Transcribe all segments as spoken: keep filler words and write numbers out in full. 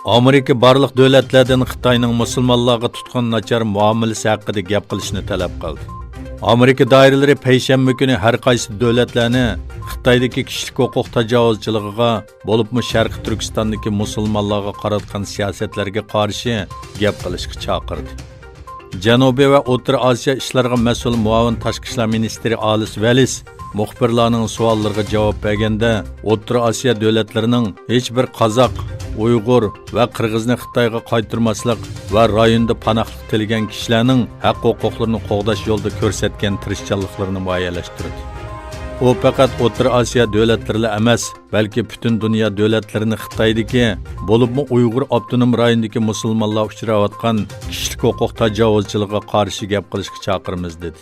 ئامېرىكا بارلىق دۆلەتلەردىن خىتاينىڭ مۇسۇلمانلارغا تۇتقان ناچار مۇئامىلىسى ھەققىدە گەپ قىلىشنى تەلەپ قىلدى. ئامېرىكا دائىرىلىرى پەيشەنبە كۈنى ھەر قايسى دۆلەتلەرنى خىتايدىكى كىشىلىك ھوقۇق تاجاۋۇزچىلىقىغا، بولۇپمۇ شەرقىي تۈركىستاندىكى مۇسۇلمانلارغا قاراتقان سىياسەتلەرگە قارشى گەپ قىلىشقا چاقىردى. جەنۇبىي ۋە ئوتتۇرا ئاسىيا ئىشلىرىغا مەسئۇل مۇئاۋىن تاشقى ئىشلار مىنىستىرى ئالىس ۋەلىس مۇخبىرلارنىڭ سوئاللىرىغا جاۋاب بەرگەندە، ئوتتۇرا ئاسىيا دۆلەتلىرىنىڭ ھېچ بىر قازاق، ئۇيغۇر ۋە قىرغىزنى خىتايغا قايتۇرماسلىق ۋە رايوندا پاناھلىق تىلىگەن كىشىلەرنىڭ ھەق-ھوقۇقلىرىنى قوغداش يولىدا كۆرسەتكەن تىرىشچانلىقلىرىنى مۇئەييەنلەشتۈردى. ئۇ پەقەت ئوتتۇرا ئاسىيا دۆلەتلىرىلا ئەمەس، بەلكى پۈتۈن دۇنيا دۆلەتلىرىنى خىتايدىكى، بولۇپمۇ ئۇيغۇر ئاپتونوم رايونىدىكى مۇسۇلمانلار ئۇچراۋاتقان كىشىلىك ھوقۇق تاجاۋۇزچىلىقىغا قارشى گەپ قىلىشقا چاقىرىمىز، دېدى.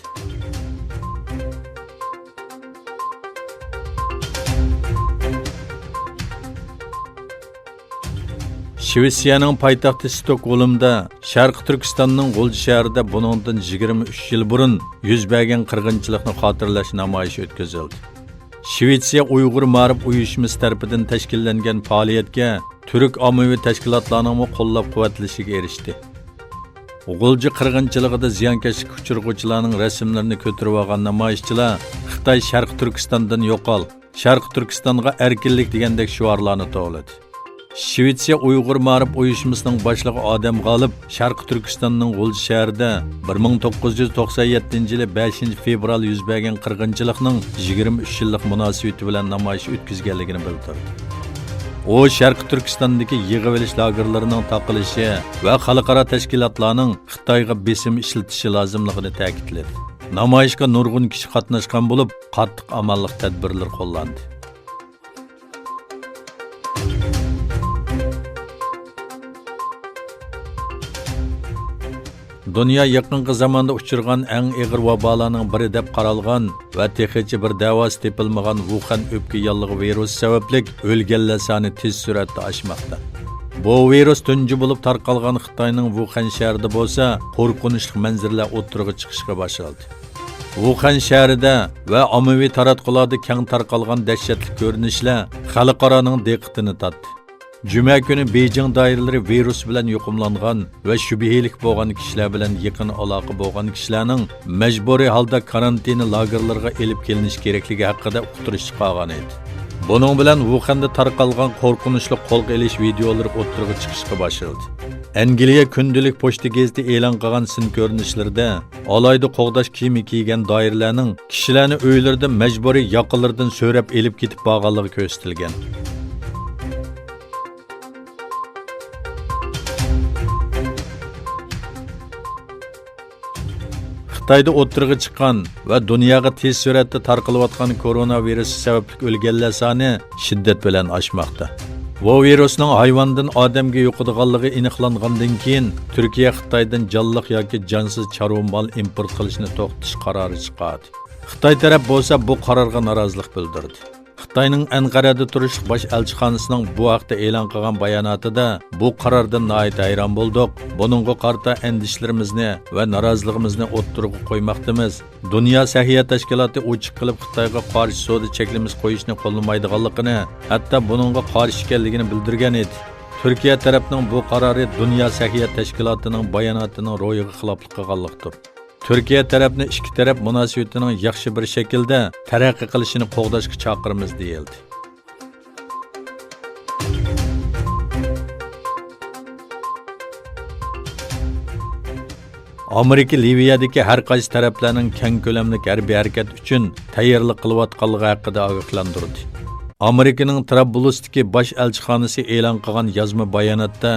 شىۋېتسىيەنىڭ پايتەختى ستوكھولمدا شەرقىي تۈركىستاننىڭ غۇلجا شەھىرىدە بۇنىڭدىن يىگىرمە ئۈچ يىل بۇرۇن يۈز بەرگەن قىرغىنچىلىقنى خاتىرىلەش نامايىشى ئۆتكۈزۈلدى. شىۋېتسىيە ئۇيغۇر مائارىپ ئۇيۇشمىسى تەرىپىدىن تەشكىللەنگەن پائالىيەتكە تۈرك ئاممىۋى تەشكىلاتلارنىڭمۇ قوللاپ-قۇۋۋەتلىشىگە ئېرىشتى. غۇلجا قىرغىنچىلىقىدا زىيانكەشلىككە ئۇچرىغۇچىلارنىڭ رەسىملىرىنى كۆتۈرۈۋالغان نامايىشچىلار «خىتاي شەرقىي تۈركىستاندىن يوقال! شەرقىي تۈركىستانغا ئەركىنلىك» دېگەندەك شوئارلارنى توۋلىدى. شىۋېتسىيە ئۇيغۇر مائارىپ ئۇيۇشمىسىنىڭ باشلىقى ئادەم غالىپ شەرقىي تۈركىستاننىڭ غۇلجا شەھىرىدە بىر مىڭ توققۇز يۈز توقسان يەتتىنچى يىلى بەشىنچى فېۋرال يۈز بەرگەن قىرغىنچىلىقنىڭ يىگىرمە ئۈچ يىللىق مۇناسىۋىتى بىلەن نامايىش ئۆتكۈزگەنلىكىنى بىلدۈردى. ئۇ شەرقىي تۈركىستاندىكى يىغىۋېلىش لاگېرلىرىنىڭ تاقىلىشى ۋە خەلقئارا تەشكىلاتلارنىڭ خىتايغا بېسىم ئىشلىتىشى لازىملىقىنى تەكىتلىدى. نامايىشقا نۇرغۇن كىشى قاتناشقان بولۇپ، قاتتىق ئامانلىق تەدبىرلىرى قوللاندى. دۇنيا يېقىنقى زاماندا ئۇچرىغان ئەڭ ئېغىر ۋابالارنىڭ بىرى دەپ قارالغان ۋە تېخىچە بىر دەۋاسى تېپىلمىغان ۋۇخەن ئۆپكە ياللۇغى ۋىرۇسى سەۋەبلىك ئۆلگەنلەر سانى تېز سۈرئەتتە ئاشماقتا. بۇ ۋىرۇس تۇنجى بولۇپ تارقالغان خىتاينىڭ ۋۇخەن شەھىرىدە بولسا قورقۇنچلۇق مەنزىرىلەر ئوتتۇرىغا چىقىشقا باشلىدى. ۋۇخەن شەھىرىدە ۋە ئاممىۋى تاراتقۇلاردا كەڭ تارقالغان دەھشەتلىك كۆرۈنۈشلەر خەلقئارانىڭ دىققىتىنى تارتتى. جۈمە كۈنى بېيجىڭ دائىرىلىرى ۋىرۇس بىلەن يۇقۇملانغان ۋە شۈبھىلىك بولغان كىشىلەر بىلەن يېقىن ئالاقە بولغان كىشىلەرنىڭ مەجبۇرىي ھالدا كارانتىنا لاگېرلىرىغا ئېلىپ كېلىنىشى كېرەكلىكى ھەققىدە ئۇقتۇرۇش چىقارغان ئىدى. بۇنىڭ بىلەن ۋۇخەندە تارقالغان قورقۇنچلۇق قولغا ئېلىش ۋىدېئولىرى ئوتتۇرىغا چىقىشقا باشلىدى. ئەنگلىيە كۈندىلىك پوچتا گېزىتى ئېلان قىلغان سىن كۆرۈنۈشلىرىدە ئالاھىدە قوغداش كىيىمى كىيگەن دائىرىلەرنىڭ كىشىلەرنى ئۆيلىرىدىن مەجبۇرىي ياقىلىرىدىن سۆرەپ ئېلىپ كېتىپ بارغانلىقى كۆرسىتىلگەن. خىتايدا ئوتتۇرىغا چىققان ۋە دۇنياغا تېز سۈرئەتتە تارقىلىۋاتقان كورونا ۋىرۇسى سەۋەبلىك ئۆلگەنلەر سانى شىددەت بىلەن ئاشماقتا. بۇ ۋىرۇسنىڭ ھايۋاندىن ئادەمگە يۇقىدىغانلىقى ئېنىقلانغاندىن كېيىن، تۈركىيە خىتايدىن جانلىق ياكى جانسىز چارۋا مال ئىمپورت قىلىشنى توختىتىش قارارى چىقاردى. خىتاي تەرەپ بولسا بۇ قارارغا نارازىلىق بىلدۈردى. خىتاينىڭ ئەنقەرەدە تۇرۇشلۇق باش ئەلچىخانىسىنىڭ بۇ ھەقتە ئېلان قىلغان باياناتىدا بۇ قاراردىن ناھايىتى ھەيران بولدۇق. بۇنىڭغا قارىتا ئەندىشىلىرىمىزنى ۋە نارازىلىقىمىزنى ئوتتۇرىغا قويماقتىمىز. دۇنيا سەھىيە تەشكىلاتى ئوچۇق قىلىپ خىتايغا قارشى سودا چەكلىمىسى قويۇشنى قوللىمايدىغانلىقىنى، ھەتتا بۇنىڭغا قارشى ئىكەنلىكىنى بىلدۈرگەن ئىدى. تۈركىيە تەرەپنىڭ بۇ قارارى دۇنيا سەھىيە تەشكىلاتىنىڭ باياناتىنىڭ روھىغا خىلاپلىق قىلغانلىقتۇر. تۈركىيە تەرەپنى ئىككى تەرەپ مۇناسىۋىتىنىڭ ياخشى بىر شەكىلدە تەرەققىي قىلىشىنى قوغداشقا چاقىرىمىز، دېيىلدى. ئامېرىكا لىۋىيەدىكى ھەر قايسى تەرەپلەرنىڭ كەڭ كۆلەملىك ھەربىي ھەرىكەت ئۈچۈن تەييارلىق قىلىۋاتقانلىقى ھەققىدە ئاگاھلاندۇردى. ئامېرىكىنىڭ ترابلۇستىكى باش ئەلچىخانىسى ئېلان قىلغان يازما باياناتتا،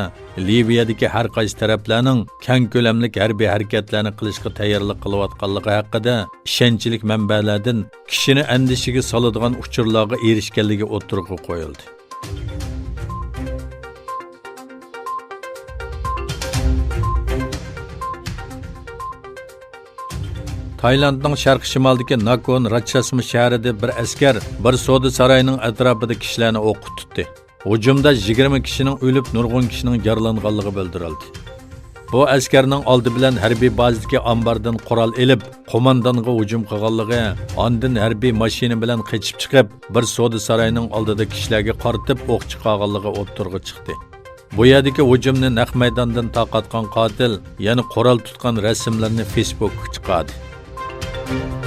لىۋىيەدىكى ھەر قايسى تەرەپلەرنىڭ كەڭ كۆلەملىك ھەربىي ھەرىكەتلەرنى قىلىشقا تەييارلىق قىلىۋاتقانلىقى ھەققىدە ئىشەنچلىك مەنبەلەردىن كىشىنى ئەندىشىگە سالىدىغان ئۇچۇرلارغا ئېرىشكەنلىكى ئوتتۇرىغا قويۇلدى. تايلاندنىڭ شەرقىي شىمالىدىكى ناكون راچاسما شەھىرىدە بىر ئەسكەر بىر سودا سارايىنىڭ ئەتراپىدا كىشىلەرنى ئوققا تۇتتى. ھۇجۇمدا يىگىرمە كىشىنىڭ ئۆلۈپ، نۇرغۇن كىشىنىڭ يارىلانغانلىقى بىلدۈرۈلدى. بۇ ئەسكەرنىڭ ئالدى بىلەن ھەربىي بازىدىكى ئامباردىن قورال ئېلىپ، قوماندانغا ھۇجۇم قىلغانلىقى، ئاندىن ھەربىي ماشىنا بىلەن قېچىپ چىقىپ، بىر سودا سارايىنىڭ ئالدىدا كىشىلەرگە قارىتىپ ئوق چىقارغانلىقى ئوتتۇرىغا چىقتى. بۇ يەردىكى ھۇجۇمنى نەق مەيداندىن تارقاتقان قاتىل يەنە قورال تۇتقان رەسىملىرىنى فېيسبۇكقا چىقاردى.